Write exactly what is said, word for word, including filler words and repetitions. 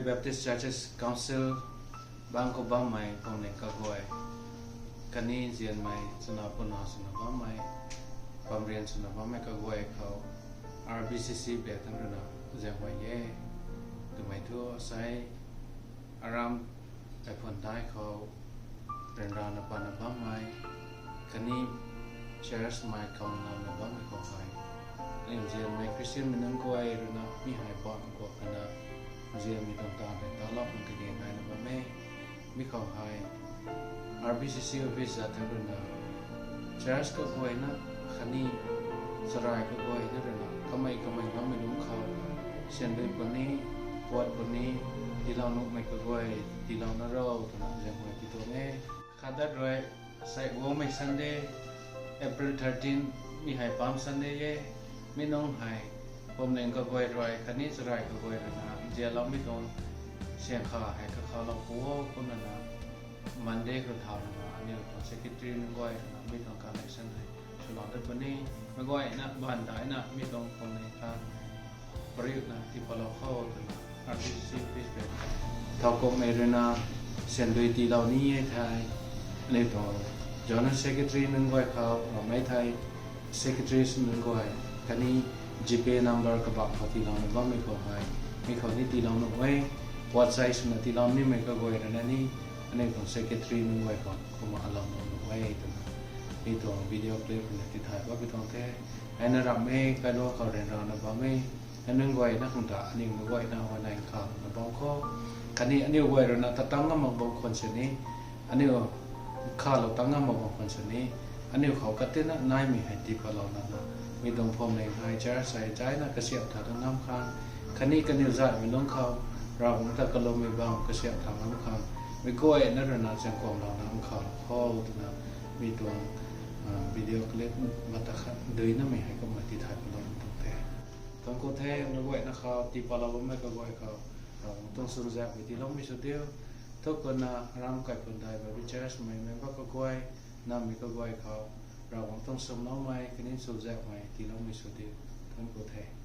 Baptist Churches Council bangc khou bammei phuamling kaguay khatni nzianmei chwna puna swna bammei, pamrian swna bammei kaguay khou R B C C bak tang ruina zaenghuay e twmei thu asei aram kaiphuandai khou ryanrana pana bammei khatni church mei kaunamna bammei khou hei, nzianmei Christianmei nunc guay ruina mi hei bam guak kana nzianmei tuang taanv hei talou khang kage naina bam e. Mi khou hei R B C C office za tang ruina church kaguayna khatni charai kaguayna ruina kamei kamei ngammei lungc khou sandui puni, puat puni, tiilou nuhmei kaguay tiilouna ro twna zaenghuay ti tuang e. Khat dat rui, sei guangmei Sunday, April thirteen, mi hei Palm Sunday e. Mi nung hei phuamling kaguay rui khatni charai kaguay ruina nzianloumei tuang siangkha hei kakhalou pu o kumna na Monday khou thau ruina aniu tuang secretary nunc guay ruina mi tuang collection hei swlou dat puni. Meic guayna baan daina mi tuang phuamling kha pariuna tiipalou khou twna R B C C office bak thau kummei ruina sandui tiilou ni e thei, aniu tuang General Secretary nunc guay khou ramei thei, secretaries nunc guay khatni GPay number kabak khou tiilouna bammei khou hei mi khou ni tiilou nuh e. Puat chai swna tiilou nimei kaguay ruina ni aniu tuang secretary nunc guay khou kumna alou nuh nuh e twna mi tuang video clip ruina tithay bammei tuang the. Heina ramh e, kailuang khou ryanrana bam e. Nunc guayna khang ta aniu meic guayna huayney khalou na bam khou, khatni aniu guay ruina tatang ngam mak bam khwan sini, aniu khalou tang ngam mak bam khwan sini, aniu khou katina naimei hei tiipalou lana, mi tuang phuamling hei church hei chaina kasiamh tha ta ngam khang, khatni kaniw zaihmei lungc khou Ravguangc ta kalummei bam kasiamh tha ngam khang, meic guayna ruina zaengkuamlou na ngam khou khou twna mi tuang video clip mata khat duinamei hei kumna tithay palou tuang the. Thuanc ku the. Meic guayna khou tiipalou bammei kaguay khou Ravguangc tuang swzaekmei tiiloumei sw diu. Thukuna aram kaiphundai Baptist Church mei member kaguay, nammei kaguay khou Ravguangc tuang swloumei khatni swzaekmei tiiloumei sw diu. Thuanc ku the.